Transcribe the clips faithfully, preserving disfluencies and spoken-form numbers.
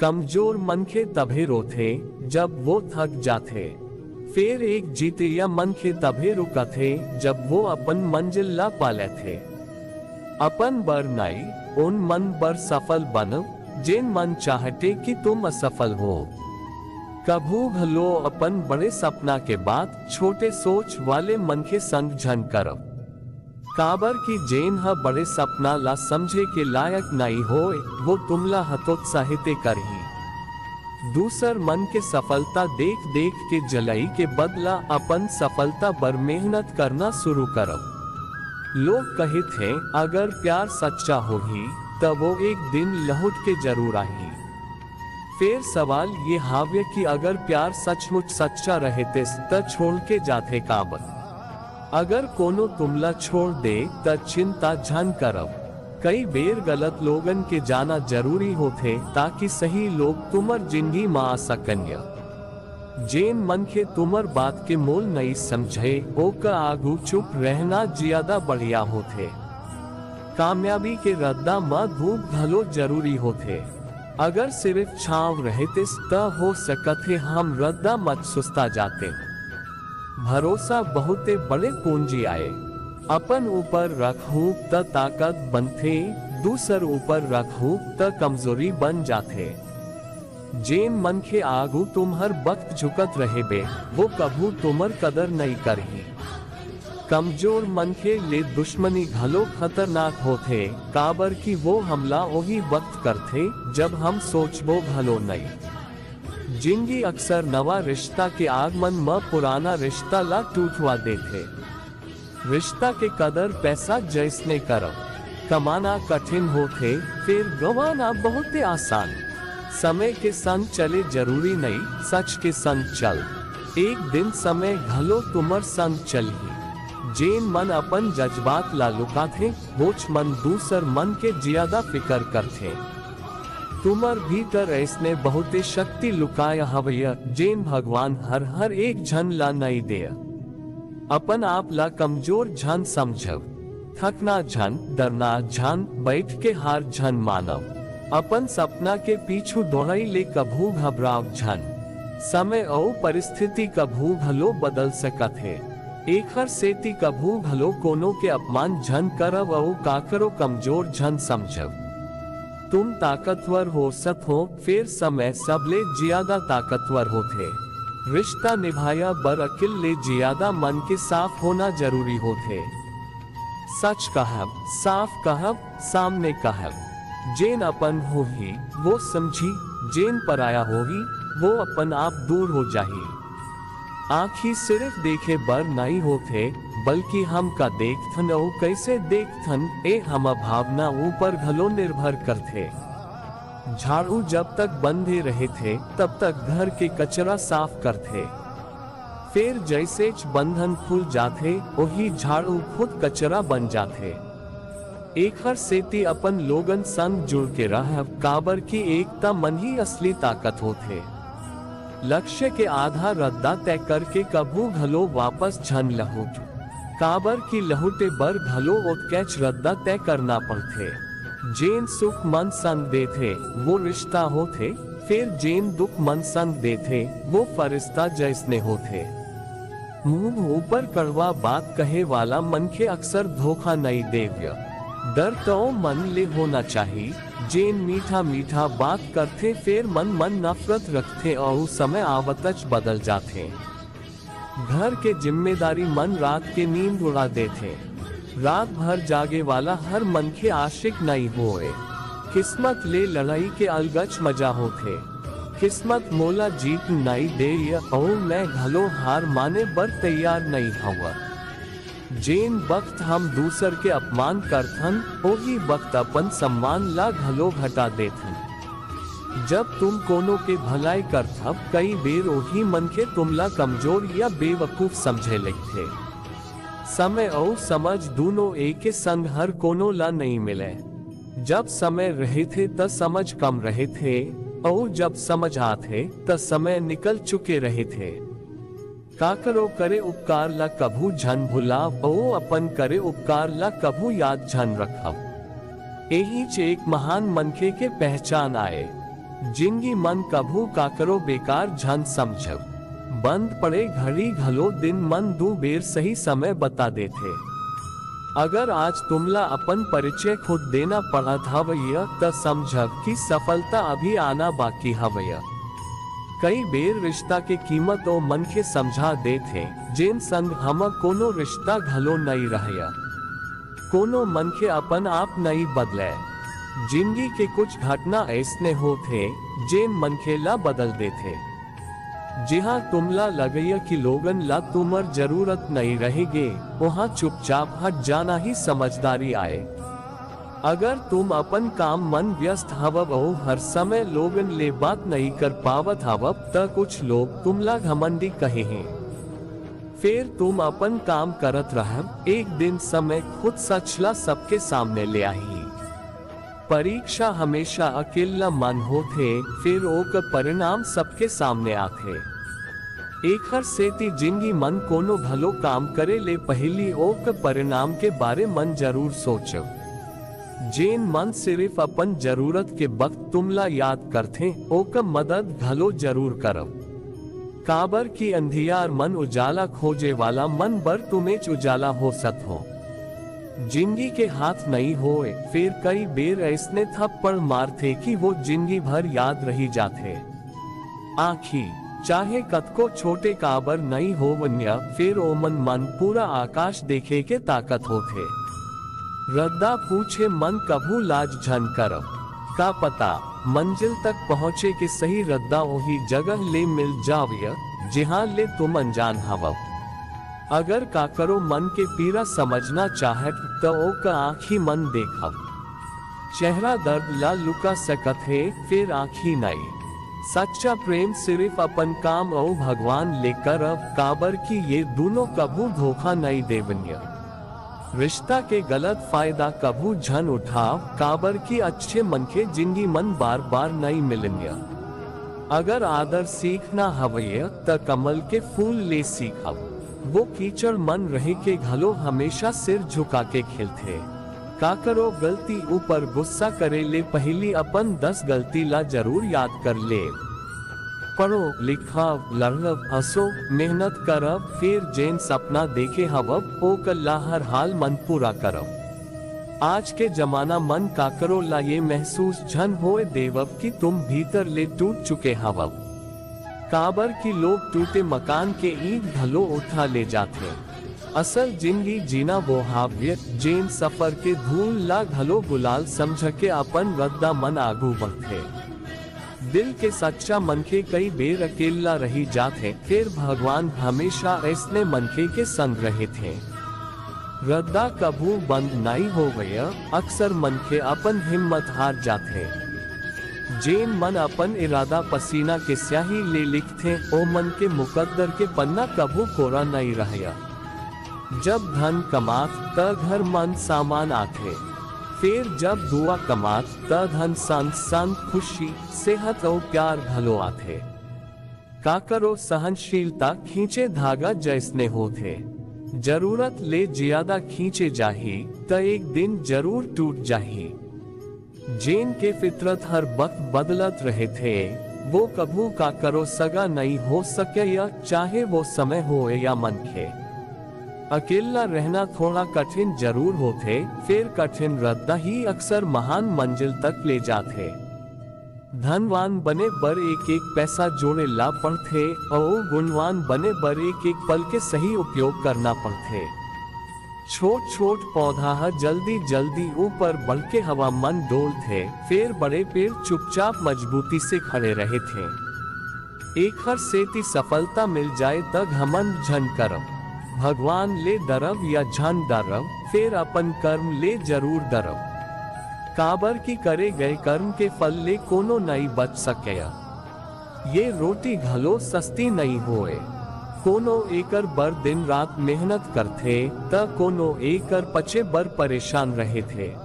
कमजोर मनखे तभे रोथे, जब वो थक जाथे। फेर एक जीतिया मनखे तभे रुकथे, जब वो अपन मंजिल ला पा लेथे। अपन बर नई, उन मन बर सफल बनव, जेन मन चाहथे कि तुम असफल हो। कभू घलो अपन बड़े सपना के बात छोटे सोच वाले मनखे संग झन करव। काबर कि जेन ह बड़े सपना ला समझे के लायक नई होय, वो तुमला हतोत्साहित करही। दूसर मन के सफलता देख-देख के जलई के बदला अपन सफलता बर मेहनत करना शुरू करव। लोग कहिथे, अगर प्यार सच्चा होही, त वो एक दिन लहुट के जरूर आही। फेर सवाल ये हावे कि अगर प्यार सचमुच सच्चा रहतिस, त छोड़ के जाथे काबर? अगर कोनो तुमला छोड़ दे, त चिंता झन करव। कई बेर गलत लोगन के जाना जरूरी होथे, ताकि सही लोग तुमर जिंदगी म आ सकन। जेन मनखे तुमर बात के मोल नई समझे, ओकर आगू चुप रहना जियादा बढ़िया होथे। कामयाबी के रद्दा म धूप घलो जरूरी होथे। अगर सिर्फ छांव रहतिस, त हो सकत हे हम रद्दा म सुस्ता जातेन। भरोसा बहुते बड़े पूंजी आय। अपन ऊपर रखहू त ताकत बनथे, दूसर ऊपर रखहू त कमजोरी बन जाथे। जेन मनखे आगू तुम्हर बख्त झुकत रहेबे, वो कभू तुम्हर कदर नई करही। कमजोर मनखे ले दुश्मनी घलो खतरनाक होथे, काबर कि वो हमला ओही वक्त करथे, जब हम सोचबो घलो नई। जिंदगी अक्सर नवा रिश्ता के आगमन म पुराना रिश्ता ला टूटवा देथे। रिश्ता के कदर पैसा जैसने करव, कमाना कठिन होथे, फेर गंवाना बहुते आसान। समय के संग चले जरूरी नई, सच के संग चल। एक दिन समय घलो तुम्हर संग चलही। जेन मन अपन जज्बात ला लुकाथे, वोच मन दूसर मन के जियादा फिकर करथे। तुम्हर भीतर ऐसने बहुते शक्ति लुकाय हवय, जेन भगवान हर, हर एक झन ला नई देय। अपन आप ला कमजोर झन समझव, थकना झन, डरना झन, बइठ के हार झन मानव। अपन सपना के पीछू दौड़ई ले कभू घबराव झन। समय अउ परिस्थिति कभू घलो बदल सकत हे। एखर सेती कभू घलो कोनो के अपमान झन करव अउ काकरो कमजोर झन समझव। तुम ताकतवर हो सकथो, फेर समय सबले जियादा ताकतवर होथे। रिश्ता निभाया बर अकिल ले जियादा मन के साफ होना जरूरी होथे। सच कहब, साफ कहब, सामने कहब। जेन अपन होही, वो समझी, जेन पराया होही, वो अपन आप दूर हो जाही। आँखी सिर्फ देखे बर नई होथे, बल्कि हम का देखथन अउ कइसे देखथन, ए हमर भावना ऊपर घलो निर्भर करथे। झाड़ू जब तक बंधे रहिथे, तब तक घर के कचरा साफ करथे। फेर जइसेच बंधन खुल जाथे, ओही झाड़ू खुद कचरा बन जाथे। एखर सेती अपन लोगन संग जुड़ के रहव, काबर कि एकता मन ही असली ताकत होथे। लक्ष्य के आधा रद्दा तय करके कभू घलो वापस झन लहुट, काबर कि लहुटे बर घलो ओतकेच रद्दा तय करना पड़थे। जेन सुख मन संग देथे, वो रिश्ता होथे, फेर जेन दुख मन संग देथे, वो फरिश्ता जइसने होथे। मुंह ऊपर कड़वा बात कहे वाला मनखे अक्सर धोखा नई देव्य। डर तो मन ले होना चाही, जेन मीठा मीठा बात करथे, फेर मन मन नफरत रखथे अउ समय आवतच बदल जाथे। घर के जिम्मेदारी मन रात के नींद उड़ा देथे। रात भर जागे वाला हर मनखे आशिक नई होए। किस्मत ले लड़ाई के अलगच मजा होथे। किस्मत मोला जीत नई दे अउ मैं घलो हार माने बर तैयार नई हव। जेन वक्त हम दूसर के अपमान करथन, ओही वक्त अपन सम्मान ला घलो घटा देथन। जब तुम कोनो के भलाई करथव, कई बेर ओही मनखे तुमला कमजोर या बेवकूफ समझे लगथे। समय अउ समझ दूनों एके संग हर कोनो ला नई मिले। जब समय रहिथे, त समझ कम रहिथे, अउ जब समझ आथे, त समय निकल चुके रहिथे। काकरो करे उपकार ला कभू झन भुलाव, अउ अपन करे उपकार ला कभू याद झन रखव। एहीच एक महान मनखे के पहचान आय। जिंदगी मन कभू काकरो बेकार झन समझव। बंद पड़े घड़ी घलो दिन मन दू बेर सही समय बता देथे। अगर आज तुमला अपन परिचय खुद देना पड़त हवय, त समझव कि सफलता अभी आना बाकी हवय। कई बेर रिश्ता के कीमत ओ मनखे समझा देथे, जेन संग हमर कोनो रिश्ता घलो नइ रहय। कोनो मनखे अपन आप नइ बदलय। जिंदगी के कुछ घटना अइसने होथे, जेन मनखे ला बदल देथे। जिहां तुमला लगय कि लोगन ला तुमर जरूरत नइ रहेगे, उहां चुपचाप हट जाना ही समझदारी आय। अगर तुम अपन काम मन व्यस्त हवव अउ हर समय लोगन ले बात नइ कर पावत हवव, त कुछ लोग तुमला घमंडी कहे हैं। फेर तुम अपन काम करत रहव, एक दिन समय खुद सच ला सबके सामने ले आही। परीक्षा हमेशा अकेल्ला मन होथे, फेर ओकर परिणाम सबके सामने आथे। एखर सेती जिंदगी मन कोनो घलो काम करे ले पहिली ओकर परिणाम के बारे मन जरूर सोचव। जेन मन सिरिफ अपन जरूरत के बखत तुमला याद करथे, ओकर मदद घलो जरूर करव। काबर कि अंधियार मन उजाला खोजे वाला मन बर तुमेच उजाला हो सकथो। जिंदगी के हाथ नइ होय, फेर कई बेर अइसने थप्पड़ मारथे कि वो जिंदगी भर याद रही जाथे। आँखी, चाहे कतको छोटे काबर नइ होवंय, फेर ओमन मन पूरा आकाश देखे के ताकत होथे। रद्दा पूछे मन कभू लाज झन करव। का पता, मंजिल तक पहुँचे के सही रद्दा ओही जगह ले मिल जावय, जिहाँ ले तुम अनजान हवव। अगर काकरो मन के पीरा समझना चाहत, त ओकर आँखी मन देखव। चेहरा दर्द ला लुका सकत हे, फेर आँखी नइ। सच्चा प्रेम सिरिफ अपन काम अउ भगवान ले करव, काबर कि ये दूनों कभू धोखा नइ देवंय। रिश्ता के गलत फायदा कभू झन उठाव, काबर कि अच्छे मनखे जिंदगी मन बार-बार नइ मिलंय। अगर आदर सीखना हवय, त कमल के फूल ले सीखव। वो कीचड़ मन रहे के घलो हमेशा सिर झुका के खिलथे। काकरो गलती ऊपर गुस्सा करे ले पहिली अपन दस गलती ला जरूर याद कर लेव। पढ़व, लिखव, लड़व, हँसव, मेहनत करव, फेर जेन सपना देखे हवव, ओकर ला हर हाल मन पूरा करव। आज के जमाना मन काकरो ला ये महसूस झन होए देवव कि तुम भीतर ले टूट चुके हवव। काबर कि लोग टूटे मकान के ईंट घलो उठा ले जाथे। असल जिंदगी जीना वो हावय, जेन सफर के धूल ला घलो गुलाल समझ के अपन रद्दा मन आगू बढ़थे। दिल के सच्चा मनखे कई बेर अकेल्ला रही जाथे, फेर भगवान हमेशा अइसने मनखे के संग रहिथे। रद्दा कभू बंद नइ होवय, अक्सर मनखे अपन हिम्मत हार जाथे। जेन मन अपन इरादा पसीना के स्याही ले लिखथे, ओ मन के मुकद्दर के पन्ना कभू कोरा नइ रहय। जब धन कमात, त घर मन सामान आथे। फेर जब दुआ कमात, त धन संग संग खुशी, सेहत अउ प्यार घलो आथे। काकरो सहनशीलता खींचे धागा जइसने होथे। जरूरत ले जियादा खींचे जाही, त एक दिन जरूर टूट जाही। जेन के फितरत हर बखत बदलत रहिथे, वो कभू काकरो सगा नइ हो सकय, चाहे वो समय होय या मनखे। अकेल्ला रहना थोड़ा कठिन जरूर होथे, फेर कठिन रद्दा ही अक्सर महान मंजिल तक ले जाथे। धनवान बने बर एक-एक पैसा जोड़े ला पड़थे, अउ गुणवान बने बर एक-एक पल के सही उपयोग करना पड़थे। छोट-छोट पौधा ह जल्दी-जल्दी ऊपर बढ़ के हवा मन डोलथे, फेर बड़े पेड़ चुपचाप मजबूती से खड़े रहिथे। एखर सेती सफलता मिल जाए त घमंड झन करव। भगवान ले डरव या झन डरव, फेर अपन कर्म ले जरूर डरव। काबर कि करे गए कर्म के फल ले कोनो नइ बच सकय। ये रोटी घलो सस्ती नइ होय। कोनो एकर बर दिन रात मेहनत करथे, त कोनो एकर पचे बर परेशान रहिथे।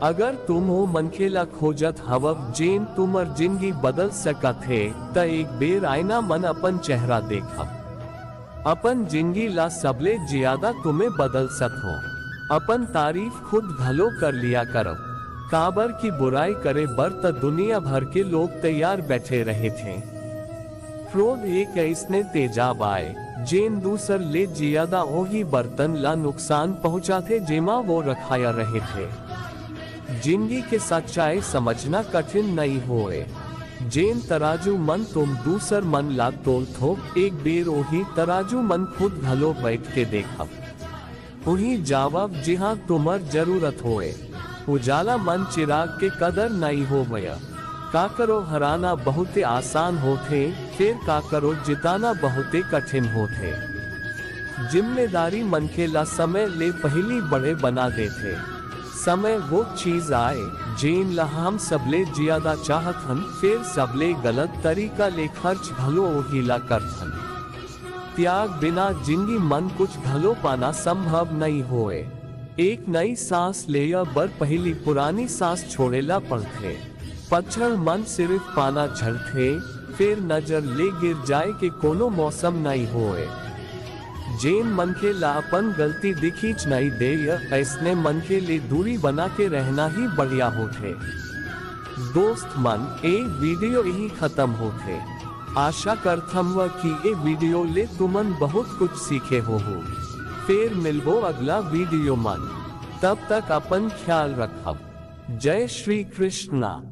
अगर तुम ओ मनखे ला खोजत हवव, जेन तुमर जिंदगी बदल सकत हे, त एक बेर आईना मन अपन चेहरा देखव। अपन जिंदगी ला सबले जियादा तुमे बदल सकहो। अपन तारीफ खुद घलो कर लिया करव। काबर कि बुराई करे बर त दुनिया भर के लोग तैयार बैठे रहिथे। क्रोध एक अइसने तेजाब आय, जेन दूसर ले जियादा ओही बर्तन ला नुकसान पहुंचाथे, जेमा वो रखाया रहिथे। जिंदगी के सच्चाई समझना कठिन नइ होय। जेन तराजू मन तुम दूसर मन ला तोलथो, एक बेर ओही तराजू मन खुद घलो बैठ के देखव। उही जावव, जिहां तुम्हर जरूरत होय। उजाला मन चिराग के कदर नइ होवय। काकरो हराना बहुते आसान होथे, फेर काकरो जिताना बहुते कठिन होथे। जिम्मेदारी मनखे ला समय ले पहिली बड़े बना देथे। समय वो चीज आय, जेन ला हम सबले जियादा चाहत हन, फेर सबले गलत तरीका ले खर्च घलो ओही ला करथन। त्याग बिना जिंदगी मन कुछ घलो पाना संभव नइ होय। एक नई सांस लेय बर पहिली पुरानी सांस छोड़े ला पड़थे। पतझड़ मन सिरिफ पाना झरथे, फेर नजर ले गिर जाय के कोनो मौसम नइ होय। जेन मनखे ला अपन गलती दिखीच नइ देय, अइसने मनखे ले दूरी बना के रहना ही बढ़िया होथे। दोस्त मन, ए वीडियो इही खतम होथे। आशा करथंव कि ए वीडियो ले तुमन बहुत कुछ सीखे होहू। फेर मिलबो अगला वीडियो मन। तब तक अपन ख्याल रखव। जय श्री कृष्णा।